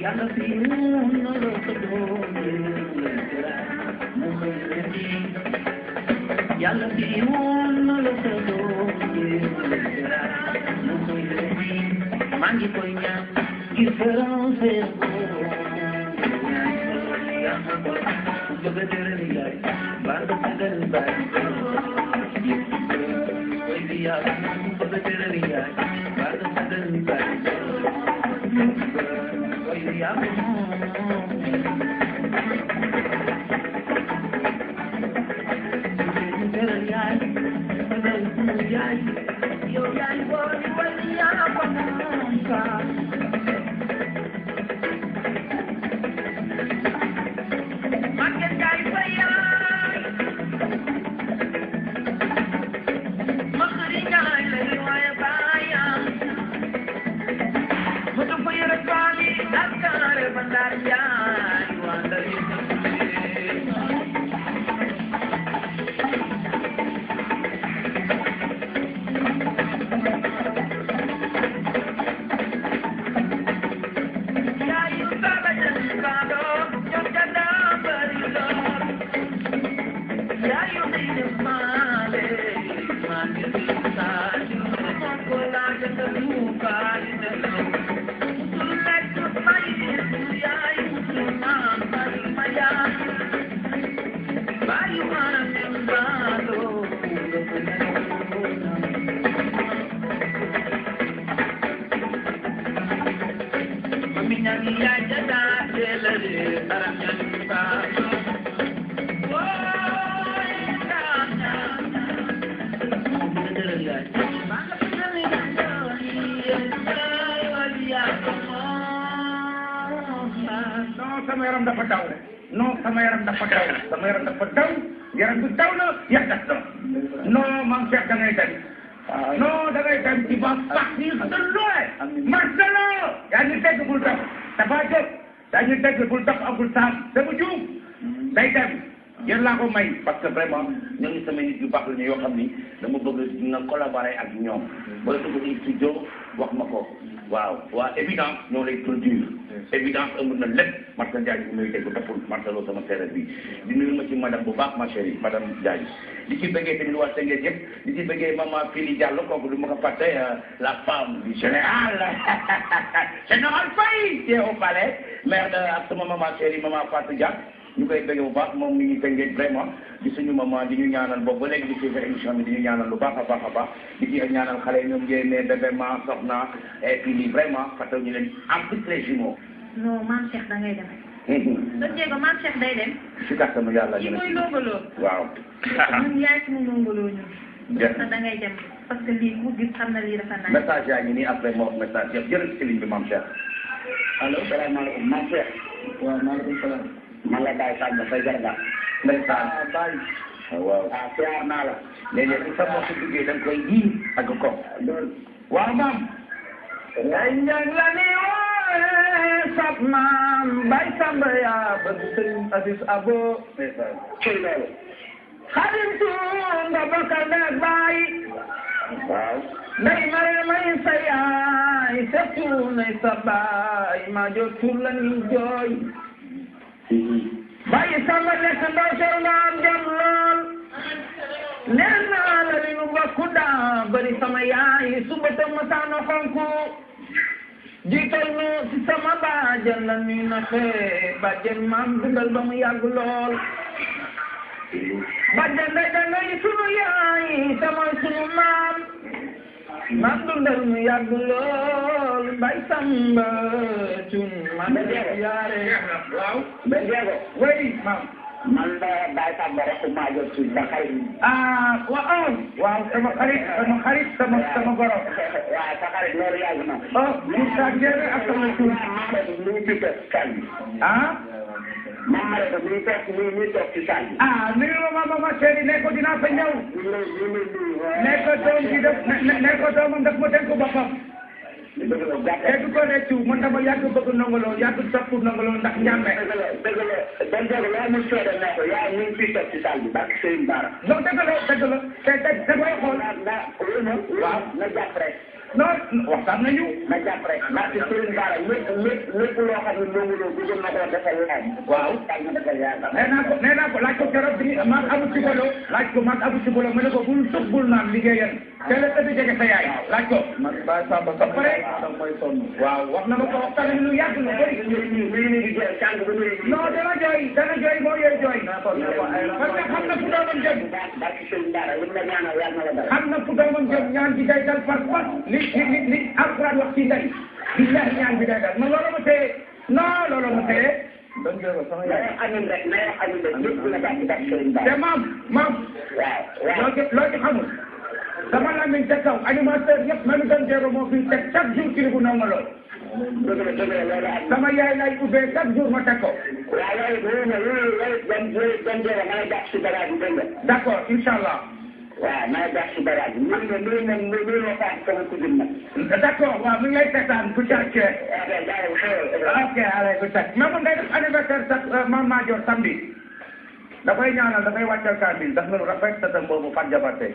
Yàlla fi mun na la ko doon Yàlla fi mun na la ko doon maa ngi koy ñaan ngir français bëgg dërëm yaay baa nga dëggal baay koy bi yaa bëgg dërëm yaay baa nga dëggal baay sama yaram dafa daw non sama yaram dafa daw sama yaram dafa daw yaram bi daw na yàggat na non man Cheikh da ngay dem non da ngay dem ci ba partir de loin Marcelo yaa ngi dégg bul dox dafa jóg yaa ngi dégg bul dox amul saam dama juum day dem yéen laa ko may parce que vraiment ñooñu sama nit yu baax la ñu yoo xam ni dama bëgg nga collaborer ak ñoom bala dugg ci studio wax ma ko waaw waa évidence ñoo lay produire évidence amul na lépp Marcel Ndiaye bu muy dégg toppul Marcelo sama séeréer bi di nuyu ma ci madame bu baax ma chérie madame Ndiaye di ci bëggee tamit waa Senghor yëpp di ci bëggee maman Fili Diallo kooku du ma ko fàtte la femme du général général Faye qui est au palais mère de ak sama maman chérie maman Fatou Dia ñu koy bëggee bu baax moom mi ngi tënkee vraiment di suñu maman di ñu ñaanal boobu ba léegi di suivre émission bi di ñu ñaanal lu baax a baax a baax di ci ñaanal xale yi ñoom ngeen ne bébé ma soxna et puis lii vraiment fàttali ñu leen en plus les jumeaux. non maam Cheikh da ngay dem. soo jéego maam Cheikh day dem. si kàttanu yàlla ñu mooy longoloo. waaw. ñun yaay suñu longoloo ñun. parce que da ngay dem parce que lii ku gis xam na lii dafa naan. message yaa ngi nii après moo message yëpp jërëjëf ci ligne bi maam Cheikh. allo salaamaaleykum maam Cheikh. waaw maaleykum salaam. man la Baye Sall dafay jarga. ndeysaan Baye. waaw siyaar naa la. léeg-léeg bu sa mbokk duggee da nga koy ji ak ko. waaw maam. ay njàng la ni wooye sab maam Baye Samba yaa bëgg sëñ Aziz Abo. ndeysaan. ci loolu. xadim tuur nga bokkal nag Baye. waaw. ndey mare may sa yaay setu nay sa baay ma jo tur la ni jooy. Baye Samba nekk ndaw sor nga am jom lool nee naa la li nu bokku daa bari sama yaay suba tam ma saano xonku jiital nu ci sama baajan la nuy na xee baajan maam dundal ba mu yàgg lool baajan day dangay sunu yaay tamay sunu maam maam dundal mu yàgg lool Baye Samba cun man yaare waaw ben Diego way maam man la Baye Samba rek maa jot ci sa xarit waaw sama xarit sama goro waaw sa xarit loolu yàgg na mu sa jere ak sama tur lu ci kan Mama rek mi toog ci saal bi. nuyu ma mama chérie ne ko dinaa fa ñëw. ne ko doom ji def ne ko doomam daf ma dénk boppam. dëgg la jàpp te du ko rëccu man dama yàgg bëgg nongoloo yàgg topp nongoloo ndax njàmbe. dëgg la dañ dëgg la amul seede ne ko yaa ñu ngi fii toog ci salle bi barke Serigne Bara. non dëgg la te booy xool. waaw na jàpp rek. non waxtaan nañu. na jàpp rek barke Serigne Bara lépp loo xam ne ndongoloo bëggoon na koo defal yaay. waaw yàlla na defal yaay. nee naa ko laaj ko keroog bi maag Abu Cibolo laaj ko maag Abu Cibolo ma ne ko bul tux bul naan liggéeyal te la tëdd jege sa yaay laaj ko. man Baye Samba ba pare mooy sonn. waaw wax na ma ko waxtaan nañu lu yàgg lu bëri. non dana jooy moo yooyu jooy. parce que xam na fu doomam jëm. barke Serigne Bara li mu la ñaanal yàlla na la dara. xam na fu doomam jëm ñaan bi day dal par force li alxuraan wax ci ndey billahi ñaan bi day dal man loolu ma téye non loolu ma téye. dañ koy wax sama na yaay. wax amin rek lépp la jàpp barke Serigne Bara. te maam. waaw loo ci xamul. sama lamiñ ca kaw animateur yëpp même Don Diego moo fi teg chaque jour ci li bu nongoloo. dëgg la loolu am. sama yaay lay ubbee chaque jour ma teg ko. waaw loolu Don Diego na la jàpp si bagage bi dégg nga. d'accord incha allah. waaw na la jàpp si bagage bi. nuyu ma faat sama cousine nag. d'accord waaw mi ngi lay seetaan ku ca cee. ok allez ku ca. mais mun ngay def anniversaire sax Mame Madior samedi. dafay ñaanal dafay wàccal kaamil daf na lu rafet sa tam boobu Fatou Diabaté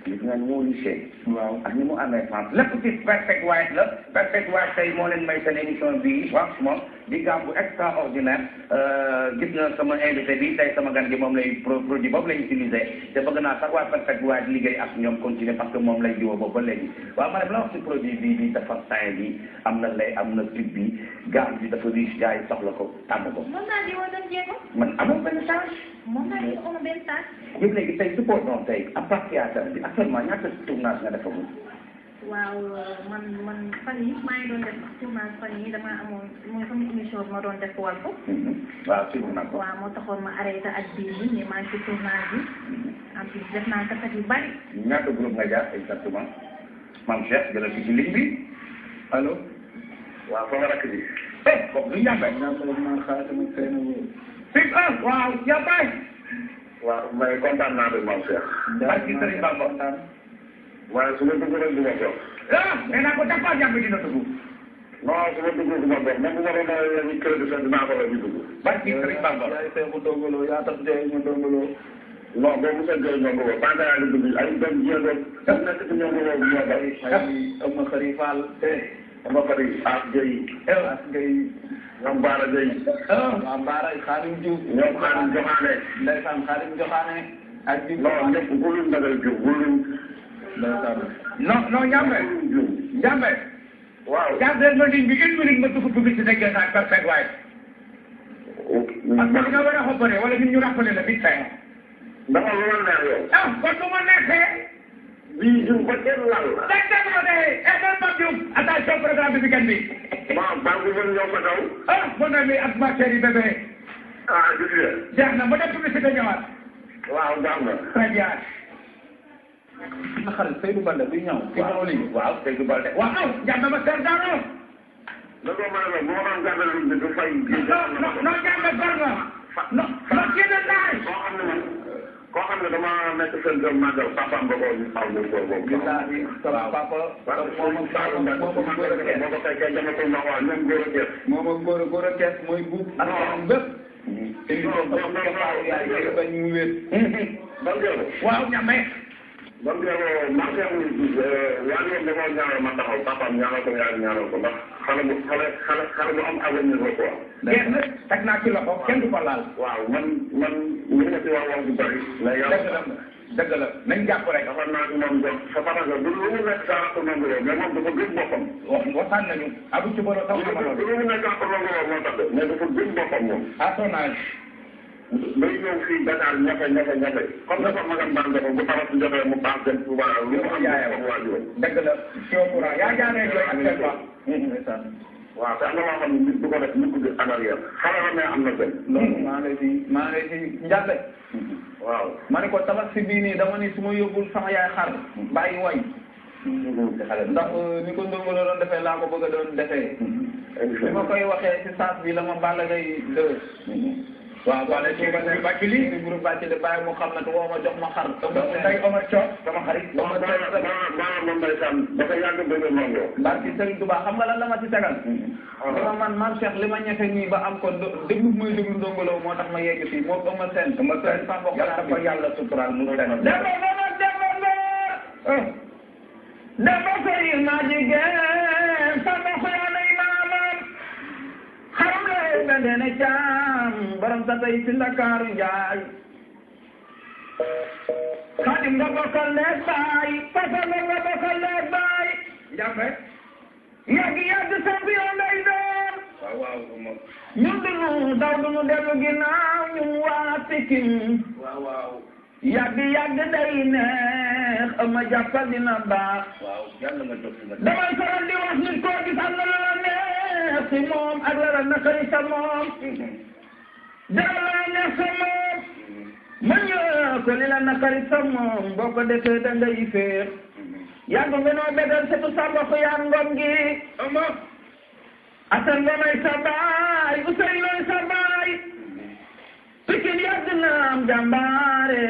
gis nga ni mu lycée. waaw ak ni mu amee France lépp ci Perfect White la Perfect White tey moo leen may seen émission bii franchement di gàmm bu extraordinaire gis nga sama invité bi tey sama gan gi moom lay produit boobu lay utilisé te bëgg naa sax waa Perfect White liggéey ak ñoom continuer parce que moom lay jiwoo boobu ba léegi waaw ma ne la wax ci produit bii bi dafa sain bi am na lay am na tube bi gàmm bi dafa riche gars yi soxla ko tàmm ko. moom laa di woo Don Diego. man amoo benn charge. moom laa di woo benn charge. yëpp léegi tey supposons tey à part théâtre bi actuellement ñaata tournage nga defagul. waaw man fan yi maa ngi doon def tournage fan yi damaa amoon mooy sama émission bi ma doon def Walf. waaw suivre naa ko. waaw moo taxoon ma arrêté ak bii bi mais maa ngi ci tournage bi en plus def naa kaset yu bari. ñaata groupe nga jaar exactement Mame Cheikh jëlal ci ligne bi allo. waaw fa nga rakk bi. kooku du Ndiambé. waaw Ndiambé. waaw may kontaan naa de Mame Cheikh. barki Serigne Bamba. waaye su ma dugg rek du ma jox. nee naa ko d'accord Ndiambé dina dugg. non su ma dugg du ma jox même bu ma doon yéen crédit sax dinaa ko la ñu dugg. barki Serigne Bamba. yaay seexu dongolo yaa tax jooy ñu dongolo. non boobu seen jooy ñoo ko woo bànq yaa ngi dugg ay doom jéego def na ci ñoo ko woo ñoo bari. am na xarit Fall. ama bari As Gueye. As Gueye. ñoom Baara Gueye. waaw Baara Xaadim Diouf. ñoom Xaadim Joxaane. ndeysaan Xaadim Joxaane. ak di. non ñëpp buluñ Ndagal Diouf buluñ. ndeysaan. non Ndiambé. Ndiambé. waaw. gardez ma ligne bi une minute ma dugg publicité gerte ak Perfect White. parce que nga war a xobbare wala ñun ñu rappelé la vite fait. dafa lu ma neex yow. kon nu ma neexee. bii jiw ba kenn lal la. dëgg la de Mame Diouf attention programme bi weekend bi. waaw banque bi ñëw sa kaw. mon ami ak ma chérie bébé. Gis nga. jeex na ba def publicité ñëwaat. waaw baax na. très bien. na xarit Seydou Balde bi ñëw. ci ñëw lii. waaw Seydou Balde. waaw jàmm ma Seydou Daro. da koo mën a la bu ma doon gàddal ligne bi du fay. non jàmm gar nga. non kii na laaj. koo xam ne dama nekk seen kër màggal papaam ba koo ñu xaw ma ko boobu. waaw papa. boo ko fekkee jamatul ma waa ñoom góor a kees. moom ak góor a kees mooy buub. ak ñoom bépp. waaw ñame. ba mu delloo marché wu waa ñoom dafa ñaanal ma taxaw papaam ñaanal ko yaay ñaanal ko ndax xale bu am avenir la quoi. jeex na teg naa ci loxo kenn du ko laal. waaw man li ma ci wax bu bari. mais yàlla dëgg la nañ jàpp rek. dafa naa ci moom jox sa parce que du lu mu nekk sa rakk nongolo mais moom dafa gën boppam. waxtaan nañu Abu ci boro taw sama loolu. lu mu nekk rakk nongolo moo tax de mais dafa gën boppam moom. à son âge. day ñëw fii Dakar ñafe comme dafa magam daan dafa bu tabax si jotee mu baax dem Touba lu mu am jaayam waajuram. dëgg la ci au courant yaa jaaree yooyu actuellement. waaw te am na loo xam ne nit du ko def nit ku gis en arrière xale la mais am na benn. loolu maa ngi lay si njàlle. waaw. ma ne ko tabax si bii nii dama ni su ma yóbbul sama yaay xar bàyyi way. ndax ni ko ndongo la doon defee laa ko bëgg a doon defee. bi ma koy waxee si saas bi la ma Balla Gaye 2. waaw wala ci ba bàcc li groupe bàcc li bàyyi mu xam ne te woo ma jox ma xar day Omar Thior sama xarit maanaam moom ndeysaan dafa yàgg bëgg mango. barki Serigne Touba xam nga lan la ma ci tegal dama man maam Cheikh li ma ñefe nii ba am ko déglu muy déglu ndongolo moo tax ma yegg fii moo ëmma seen yàlla ko yàlla suturaal mu dana dama sey ma jigéen sama xoyanay maamam xaram lay bende ne caam borom sa tey si Ndakaaru Njaay Xaadim nga bokkal leeg baay Papa nga bokkal leeg baay jàppe yàgg champion lay doon waaw ñun duñu daw duñu dellu ginnaaw ñun waa Pikine waaw yàgg day neex ama jàppal dina baax waaw yàlla nga jóg nga damay faral di wax nit koo gis am na la la neex si moom ak la la naqari sa moom dara la neex sa moom ma ñëw ko li la naqari sa moom boo ko defee da ngay féex yàgg nga noo bégal setu sa mbokk yaa ngom gi ama Asan Ngomay sa baay Ousseynou sa baay Pikine yàgg na am jàmbaare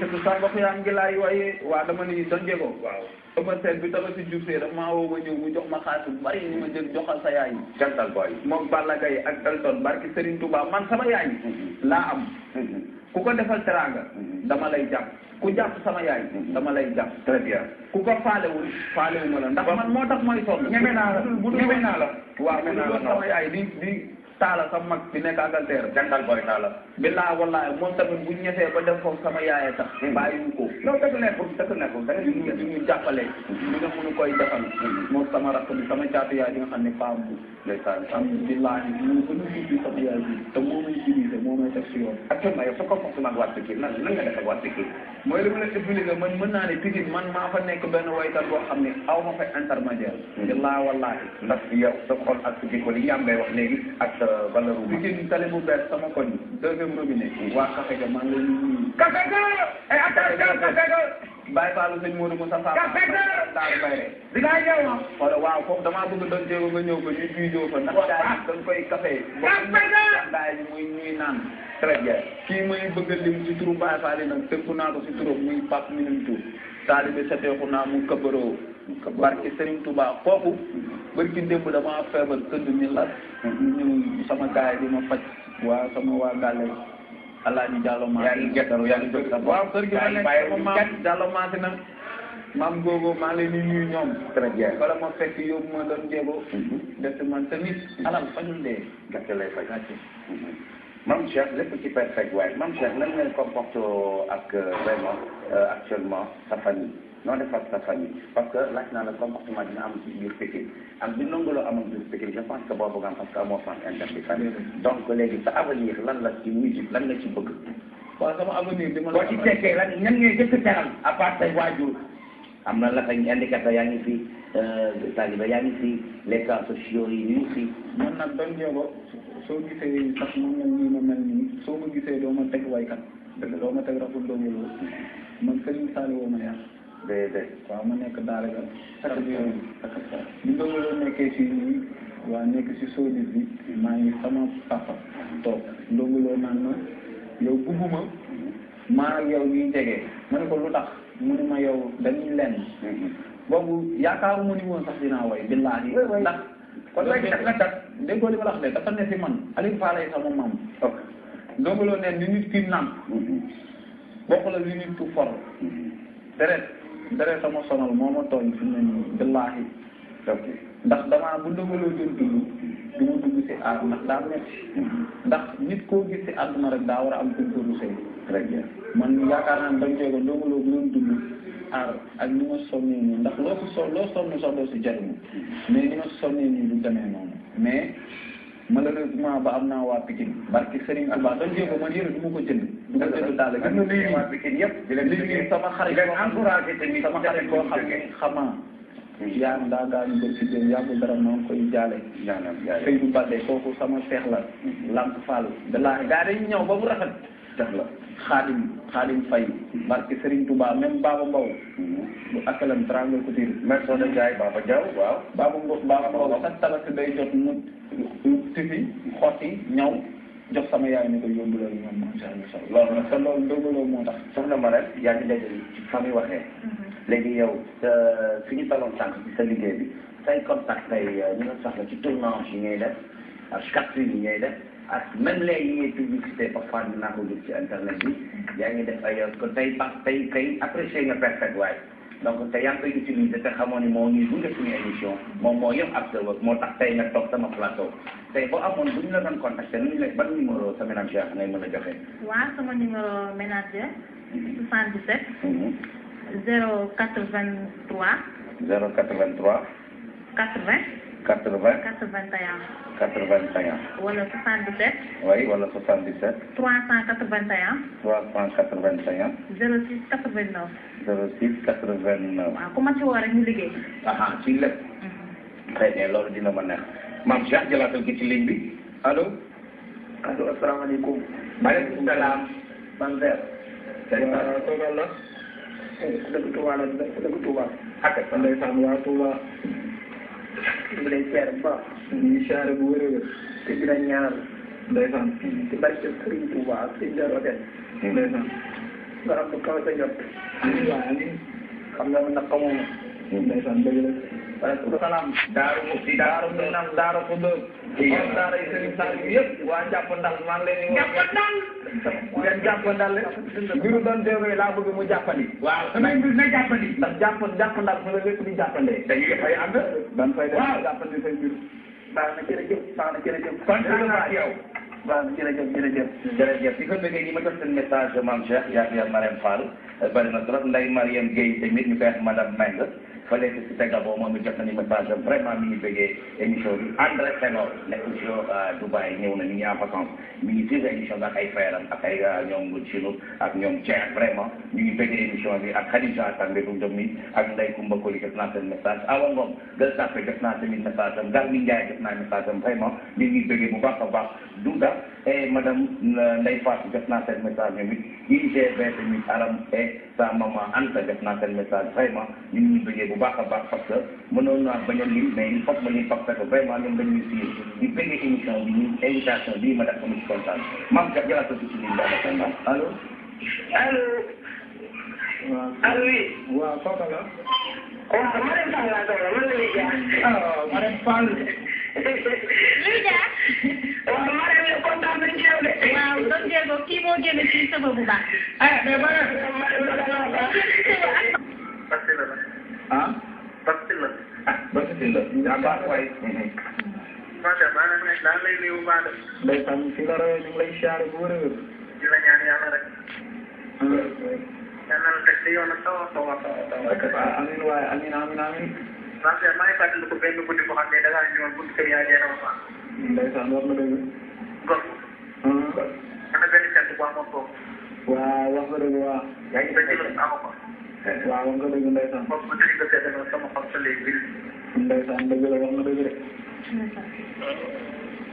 surtout sa mbokk yaa ngi laay waaye waa dama ni Don Diego waaw ëmba seen bi dama si jub see daf maa woo ma ñëw mu jox ma xaalis bu bari ni ma jël joxal sa yaay jantal boy moom Balla Gaye ak Dalton barki Serigne Touba man sama yaay laa am ku ko defal teranga dama lay jàpp ku jàpp sama yaay dama lay jàpp très bien ku ko faalewu ma la ndax man moo tax mooy sonn ñeme naa la waaw bu dul sama yaay di taala sa mag bi nekk Angleterre jantal boy taala billaa wallahi moom tamit bu ñefee ba dem foofu sama yaayee tax bàyyiwu ko non dëgg nekkul da nga di ñu jàppale ñu ne mënu koy defal moom sama rakk bi sama caatu yaay di nga xam ne femme bu ndeysaan am billaahi ñu gën a jubbi sama yaay bi te moo may dirigé moo may teg si yoon actuellement yow sa comportement ak waa Pikine nan nga def ak waa Pikine mooy li ma la expliqué man mën naa ne Pikine man maa fa nekk benn waykat boo xam ne aw ma fa intermédiaire billaa wallahi ndax yow sa xol ak sa jikko li yam ngay wax léegi ak sa valeur bu Pikine tali bu bees sama koñ deuxième robinet waa café ga maa ngi lay nuyu café ga ay attention café ga Baye Fallou sëñ Modou Moussa Fall café ga daal bayre dinaa ñëw ma wala waaw foofu damaa bëgg Don Diego nga ñëw ko ñu juujoo fa ndax daay dañ koy café café ga daay bi muy ñuy naan très bien kii muy bëgg a lim ci turu Baye Fall nag tënku naa ko ci turam muy Pape Minantou taalibe sateexu naa mu këbëroo barke Serigne Touba kooku barki démb damaa feebar tëdd ni la ñu sama gaay bi ma faj waa sama waa gàlle Alaaji Diallo maa yaa ngi gëstaru yaa ngi jóg sa waaw kër gi ma nekk sama maam Diallo maa si nag maam googu maa leen di nuyu ñoom très bien wala ma fekk yóbbu ma Don Diego def man te nit alal fajul dee gàcce lay faj Mame Cheikh lépp ci perfect waaye Mame Cheikh lan ngeen comporte ak vraiment actuellement sa famille noo defar sa famille parce que laaj naa la comportement dina am ci biir Pikine am bi nongoloo amoon biir Pikine je pense que boobu nga am parce que amoo sens interdit famille donc léegi sa avenir lan la ci musique lan la ci bëgg waaw sama avenir bi ma boo ci tekkee lan ñan ngay jëkk teral à part say waajur am na la fañ handicapé yaa ngi fi talibé yaa ngi fi les cas sociaux yi ñu ngi fi man nag Don Diego soo gisee sax ma mel nii ma mel nii soo ma gisee doo ma teg waykat doo ma teg rafet ndongolo man Serigne Saliou ma yar déedéet waaw ma nekk daara ga takk bi bi ndongolo nekkee si waa nekk si soodis bi maa ngi sama papa toog ndongolo naan na yow bugguma maa ak yow ñuy jege ma ne ko lu tax mu ne ma yow dañuy lenn boobu yaakaaruma ni woon sax dinaa way billaahi ndax kon léegi def nga dat déggoo li ma la wax de dafa ne si man Aliou Fall sama maam ndongolo neen li nit ki nam bokk la li nit ku for deret sama sonal moo ma tooñ fi mu ne nii billaahi ndax damaa bu ndongoloo doon dugg du ma dugg si aar ndax daa metti ndax nit koo gis si àdduna rek daa war a am kuñ ko rusee très bien man yaakaar naa ne Don Diego ndongoloo bu doon dugg aar ak ni ma sonnee nii ndax loo sonn sax doo si jariñu mais ni ma sonnee nii du demee noonu mais malheureusement ba am naa waa Pikine barki Serigne Touba Don Diego man yëre du ma ko jënd du ma jënd daal ak lii waa Pikine yëpp di leen sama xarit encouragé tamit sama xarit boo xam ne xamaa yaa ngi daa gaañu bëgg ci jëm yàggul dara maa ngi koy jaale Seydou Baldé kooku sama seex la Lamp Fall dalaa gaa dañu ñëw ba mu rafet def la Xaadim Faye barki Serigne Touba même Baba Mbow bu akalam Tranga Couture mais soo dee jaay Baba Diaw waaw Baba Mbow sax tabaski day jot mu tifi xotti ñaw jox sama yaay ni ko yóbbuloo ñoom macha allah. loolu nag te loolu ndongaloo moo tax. soxna ma rek yaa ngi dégg ci fa muy waxee. léegi yow fi ñu taloon sànq ci sa liggéey bi say contact tey ñu nga soxla ci tournage yi ngay def ak capture yi ngay def ak même les yi ngay publicité parfois dinaa ko gis ci internet bi yaa ngi def ay kon tey tey apprécié nga perfect waaye donc te yaa ngi koy utiliser te xamoon ni moo ñuy gunge suñu émission moom moo yem ak sa moo tax tey nga toog sama plateau tey boo amoon bu ñu la doon contacté nu ñu lay ban numéro sa ménager ngay mën a joxe. waaw sama numéro ménager 77. 083. 083. 80. 80. 81. 81. wala 77. oui wala 77. 381. 381. 06 89. 06 89. waaw ku ma ci woo rek ñu liggéey. ci lépp. très bien loolu dina ma neex maam Cheikh jëlaatal ki ci ligne bi allo. allo asalaamaaleykum. maaleykum salaam. man Seer. waaw toogal la. dëgg Touba la dëgg Touba. ak ndeysaan waa Touba. ñu ngi lay seer bu baax. ñu ngi seer bu wér a wér. te dina ñaanal. ndeysaan. ci barke Serigne Touba ak Serigne Darou Hôtel. ndeysaan. nga am lu kaw sa jot. amiin waay amiin. xam nga nag xamoo ma. ndeysaan dëgg la. waaleykum salaam. Daaru Muxti Daaru Minam Daaru Xuddoos. moom daara yi Serigne Sall bi yëpp. waa Jàppandal maa ngi leen di woo. Jàppandal. ngeen Jàppandal mbiru doon déggee laa bëgg mu jàppandi. waaw samay mbir na jàppandi. ndax jàppandal fa la lépp di jàppandee. dañuy fay ànd. dan fay def waaw jàppandi say mbir. baax na jërëjëf baax na jërëjëf. kontaan naa ci yow. baax na jërëjëf. jërëjëf di ko bëggee ñi ma jot seen message Mame Cheikh yaa Marème Fall bari na trop Ndeye Marième Guèye tamit ñu koy wax madame Meng fële ci Tegabo moom it jot nañu message am vraiment mi ngi bëggee émission bi André Senghor nekk ci Dubaï ñëw na mi ngi en vacances mi ngi suivre émission bi ak ay frères am ak ay ñoom Chino ak ñoom Cheikh vraiment ñu ngi bëggee émission bi ak Khadija Sambé bu Ndom mi ak Ndeye Koumba Koli jot naa seen message Awa Ngom Gël Sappe jot naa tamit message am Garmi Ndiaye jot naa message am vraiment ñu ngi bëggee bu baax a baax Douda et madame Ndeye Fatou jot naa seen message ñoom it IGB tamit Aram et sa maman Anta jot naa seen message vraiment ñu ngi bëggee bu baax a baax parce que mënoon naa bañ a lim mais il faut que ma lim parce que vraiment ñoom dañuy suivre di bëggee émission bi ñu invitation bii ma def ko mu ci kontaan Mame Cheikh jëlaat ko ci ligne bi allo. allo. waaw. allo oui. waaw kooku la. waaw Marème Fall laa doon man la ñuy jaar. Marème Fall. luy jaar. waaw Marème yow kontaan nañ ci yow de. waaw doon jéego kii moo génn ci sëba bu baax. mais Marème ah. Basti la. Basti la. yaa baax waay. macha allah maa ngi lay nuyu bu baax de. ndeysaan fi nga rawee ñu ngi lay siyaare bu wér a wér. di la ñaan yàlla rek. yal na la teg ci yoon ak taw. amiin waaye amiin. macha allah maa ngi fàttaliku benn guddi boo xam ne da ngaa ñëwoon buntu kër yaa jeex na ma. ndeysaan war na dëgg. Gor. ana benn cant bu amoon foofu. waaw wax nga dëgg waaw. yaa ngi bëgg lu amoo ko. waaw wax nga dëgg ndeysaan. foofu ba tey nga seetlu sama xol sa léegi. ndeysaan dëgg la wax nga dëgg de.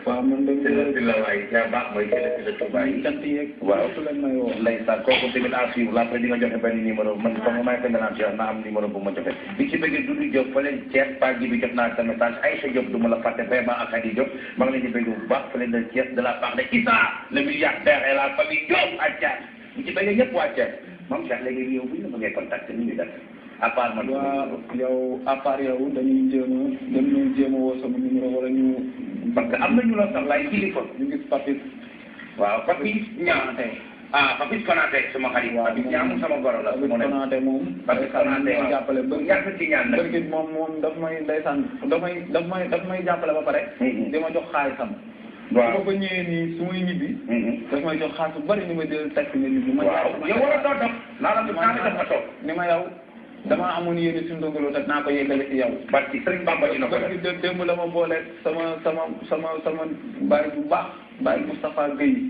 waaw man de. jërëjëf la waay yaa baax mooy jërëjëf la Touba yi. cant yeeg. waaw su leen may woo. ndeysaan kooku tamit à suivre la après di nga joxe benn numéro man comme may ko ménage na am numéro bu ma joxe bi ci bëggee Doudou Diop fële Thiès Paa ji bi jot naa sa message Aïcha Diop du ma la fàtte vraiment ak Khady Diop maa ngi leen di bëgg bu baax fële de Thiès de la part de Issa le milliardaire et la famille Diop à Thiès bi ci bëggee ñëpp waa Thiès Mame Cheikh léegi yow bu ñu la bëggee contacter ni ñu def à part man. waaw yow à part yow dañuy jéem a woo sama numéro wala ñu. parce que am na ñu la soxla ay kilifa. ñu gis Papis. waaw Papis Niang. Papis Konaté sama xarit. waaw Papis Niang sama goro la. Papis Konaté moom. Papis Konaté waaw jàppale ba ñàkk ci ñaan nag. bëgg moom daf may ndeysaan daf may jàppale ba pare. di ma jox xaalisam. waaw su ma ko ñëwee nii su may ñibbi. daf may jox xaalis bu bari ni ma jël taxi nga ñibbi. waaw yow war a toog dox. naa la def ma toog. ni ma yow damaa amoon yéene suñu dogaloo te naa ko yeggale ci yow. parce que Serigne Bamba dina ko def. démb la ma boole sama baay bu baax baay Moustapha Guèye.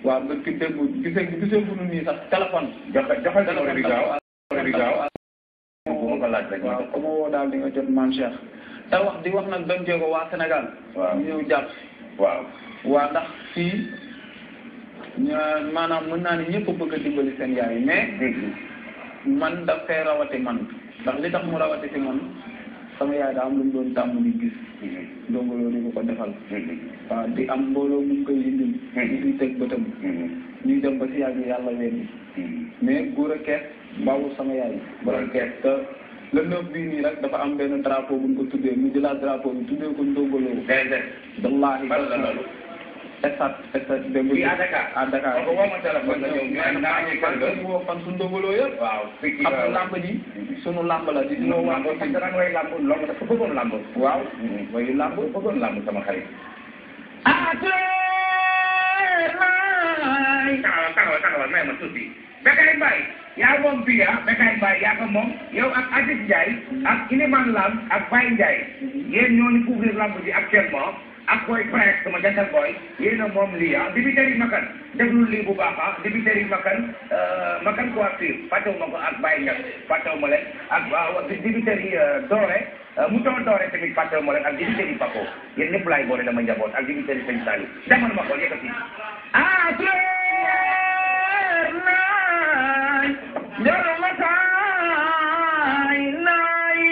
waaw ba ki démb gisee bu nu nii sax téléphone. joxe numéro bi gaaw. bu ma ko laaj rek. waaw ku ma woo daal di nga jot Mame Cheikh. te di wax nag doon jéego waa Sénégal. waaw ñu ñëw jàpp. waaw ndax fii maanaam mën naa ne ñëpp bëgg a dimbali seen yaay mais. man daf fay rawati man ndax li tax mu rawati si man sama yaay daa am lu mu doon tàmm di gis Ndongo Lo di ko defal waaw di am mbooloo mu ngi koy indil di siy teg bëtam ñuy dem ba si yàgg yàlla wendi mais góor a kees bawul sama yaay borom kees te le 9 bii nii rek dafa am benn drapeau bu ñu ko tuddee mu jëlaat drapeau bi tuddee ko Ndongo Lo wallaahi estat démb fii à Dakar à Dakar woo ma téléphone nga ñëw ñu woo fan su Ndongo Lo yëpp waaw xam nga làmb ji sunu làmb la di non waaw parce que daan way làmb loolu dafa bëggoon làmb waaw way làmb bëggoon làmb sama xarit taxawal may ma tuuti Bécaye Mbaye yaa moom fii Bécaye Mbaye yaa ko moom yow ak Aziz Ndiaye ak Iliman Lam ak Baye Ndiaye yéen ñoo ñu couvrir lamb ji actuellement ak koy presque sama jantal boy yéen a moom lii dibiteri yi makan déglu lii bu baax dibiteri yi makan coiffure fàttewu ma ko ak Baye Ndiaye fàttewu ma leen ak dibiteri yi doore mouton doore tamit fàttewu ma leen ak dibiteri yi Paco yéen ñëpp laay boole dama njaboot ak dibiteri yi Sëñ Saliou demal ma ko yëkkati Jaro masai nai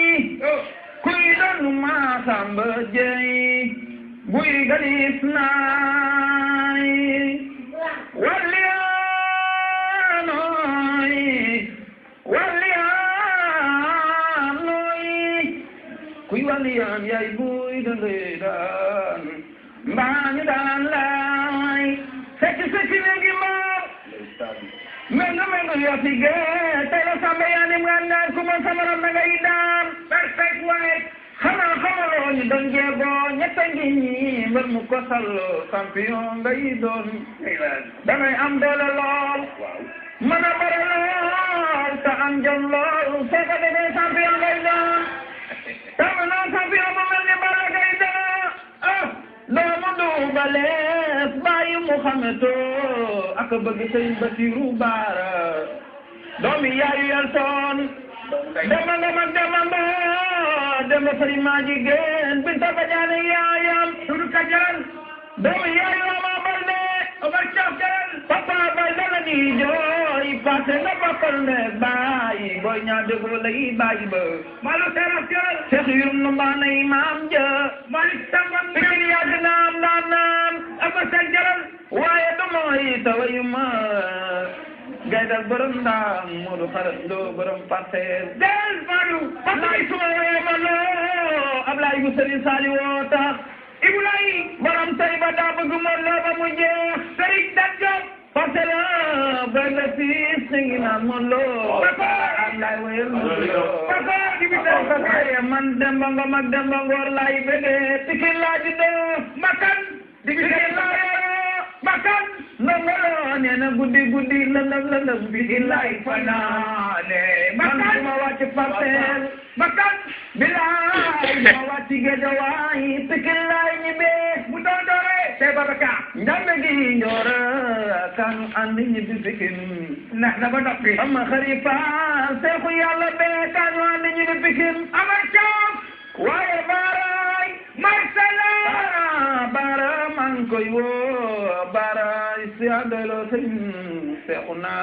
kuy don ma samba jey buy galis nai walianoi kuy walian yay buy dan mbaañu daan lay sekki legi ma Mengo yo sige telo sambe yani mwangan kuma samaram na gaidam perfect way xana xamalo ni don jego ñetta ngi ñi mbër mu ko sallo champion ngay doon damay am doole lool mën a bëre lool te am jom lool soo ko defee champion ngay doon tama noon champion bu mel ni Balla Gaye doomu Double bàyyi Muhammadu ak bëgg Sëñ Basiru Baara doomi yaayu Yaltoon dema nga mag dema Sëriñ maa jigéen Binta Badiane yaayam Dudu Kajaran doomi yaayu Ama Balde Omar Caaf Jaran Papa Balde la di jooy passé nga bokkal ne bàyyi booy ñaa déggoo lay bàyyi ba malu teras jaran Seex Yurum nu mbaana imaam ja Malik Samban Pikin yàgg naam naan ama Seex Jaran waaye du mooy tawayuma gaydal borom ndaam Moodu xarat loo borom parcelle del fadu Ablaay suma weema loo Ablaay bu Sëriñ Saali woo tax Ibulaay borom tay ba daa bëgg moom loo ba mu jeex Sëriñ Dajjab parcelle benn siis singi naan moom loo Ablaay wayel moom loo man Demba Ngom ak Demba Ngor laay bëggee Pikin laa di doo makan Pikin laa Makan Ndongo Lo nee na guddi lëndëm bi lay fanaane makan ma wàcc parcelle makan bilaay ma wàcc Géejawaay Pikin lay ñibbee mu doon doore te babaka njambe gi njoora kan andi ñibbi Pikin ndax dafa noppi ama xarifa seexu yàlla bee kan andi ñibbi Pikin ama caam waaye baaraay marsala baara man koy woo baara si adelo sëñ Seexuna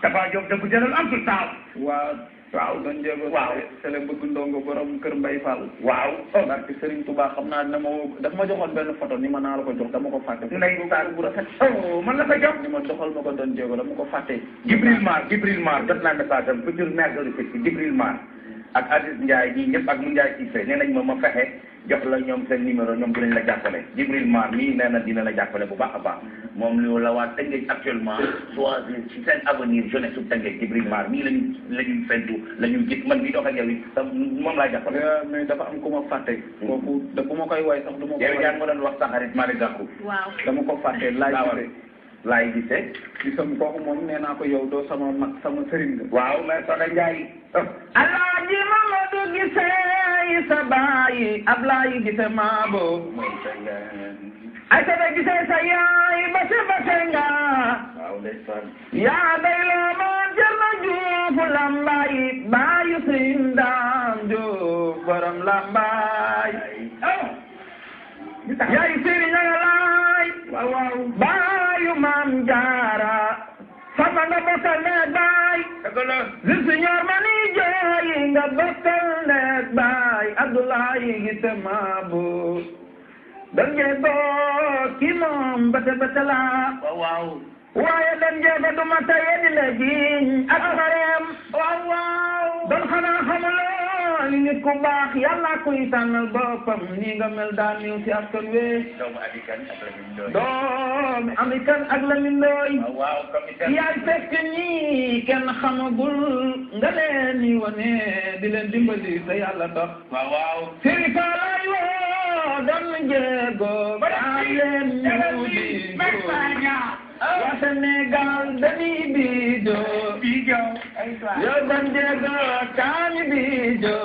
dafa jóg dëgg jëlal am tout temps waaw doon jéego sele bëgg ndongo borom kër Mbay Fall waaw barke Serigne Touba xam naa dina daf ma joxoon benn photo ni ma naa la ko jox dama ko fàtte ndeysaan bu rafet man la ko jox ni ma doxal ma ko doon jéego dama ko fàtte Jibril Mar jot naa message am futur maire de Rufisque Jibril Mar ak Aziz Ndiaye ñii ñëpp ak mu Ndiaye Cissé nee nañ ma fexe jox la ñoom seen numéro ñoom dinañ la jàppale Jibril Mar mii nee na dina la jàppale bu baax a baax moom lu la waa Tëngéej actuellement choisir ci seen avenir jeunesse su Tëngéej Jibril Mar mii la ñuy fentu la ñuy gis man mii dox ak yow it moom laa jàppale. mais dafa am ku ma fàtte. kooku bu ma koy way sax du ma koy way. yow yaa ngi ma doon wax sa xarit Malick Gakou. waaw dama ko fàtte laay gisee. gisam kooku moom nee naa ko yow doo sama mag sama sëriñ nga. waaw mais Soda Ndiaye. Alaaji Mamadou gisee sa baay Ablaye gisee maabo. ay sa gisee sa yaay base nga. waaw ndeysaan. yaa day loo ma jël na juufu lambaay baayu Sëriñ Daam Jóob borom lambaay. yaay Sëriñ Ñaŋ laay. waaw baayu Maam Jaara. sama nga bokkal neeg baay. dëgg la. li si ñor ma ni jooy nga bokkal neeg baay. ak Abdoulaye gite maabu dan jeego ki moom bete bete la waaw waaye dan jeego du ma taye di la jiiñ ak mareem waaw dan xanaa xamuloo ni nit ku baax yàlla koy tànnal boppam ni nga mel daa niw ci askan wi doomu Adikan ak Lamine Ndoye doomi Amikan ak Lamine Ndoye waaw commissaire yaay fekk ñi kenn xamagul nga leen ni wane di leen dimbali te yàlla tax waaw Sirika lay woo dan jeego daa leen ñu di waa Sénégal dañuy biijo yow dan jeego kaani biijo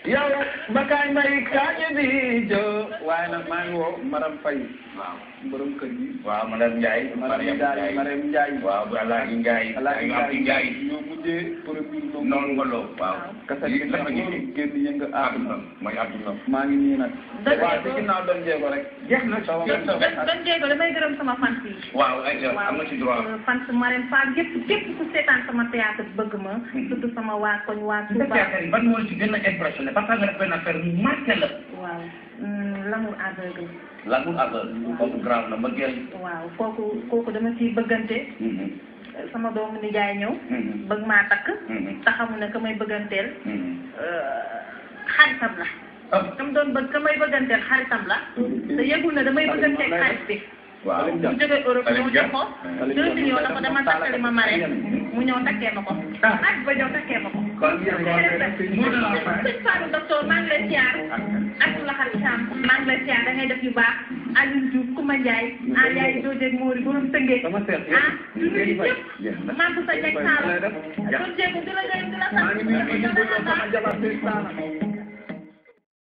yow Bakay Mbay kaani biijo waaye nag maa ngi woo Maram Faye waaw borom kër gi waaw madame Ndiaye Mariam Ndiaye waaw bu Alaaji Ndiaye Alaaji Ndiaye ñoo mujjee produit noonu ngolo waaw kasa gi lépp ngi fi génn yënga àdduna mooy àdduna maa ngi nii nag Dëgg waaw ci ginnaaw doon jéego rek jeex na Don Diego damay gërëm sama fans yi. waaw ay am na ci droit fans Marème Fall képp ku seetaan sama théâtre bëgg ma. surtout sama waa koñ waa sa Touba. théâtre yi ban moo ci gën a impressionné parce que nga def benn affaire bu marqué la waaw l'amour aveugle. l'amour aveugle kooku grave na mbëggeel waaw kooku dama ciy bëggante. sama doomu nijaay ñëw. bëgg maa takk. te xamu ne ka may bëgganteel. xaritam la. ka may bëgganteel xaritam la. te yëgul ne damay bëgganteel xarit bi. waaw mu jógee Europe ñëw jox ko 2 millions dafa dama takkali ma Marème mu ñëw takkee ma ko. ak ba ñëw takkee ma ko. sëñ Fallou docteur maa ngi lay siyaar ak la xarit Sam maa ngi lay siyaar da ngay def yu baax Alioune Diouf Koumba Ndiaye yaay Dodé Mori borom Tëngéej ñëpp maa ngi sa jeg Saalum Don Diego di la gërëm di la sant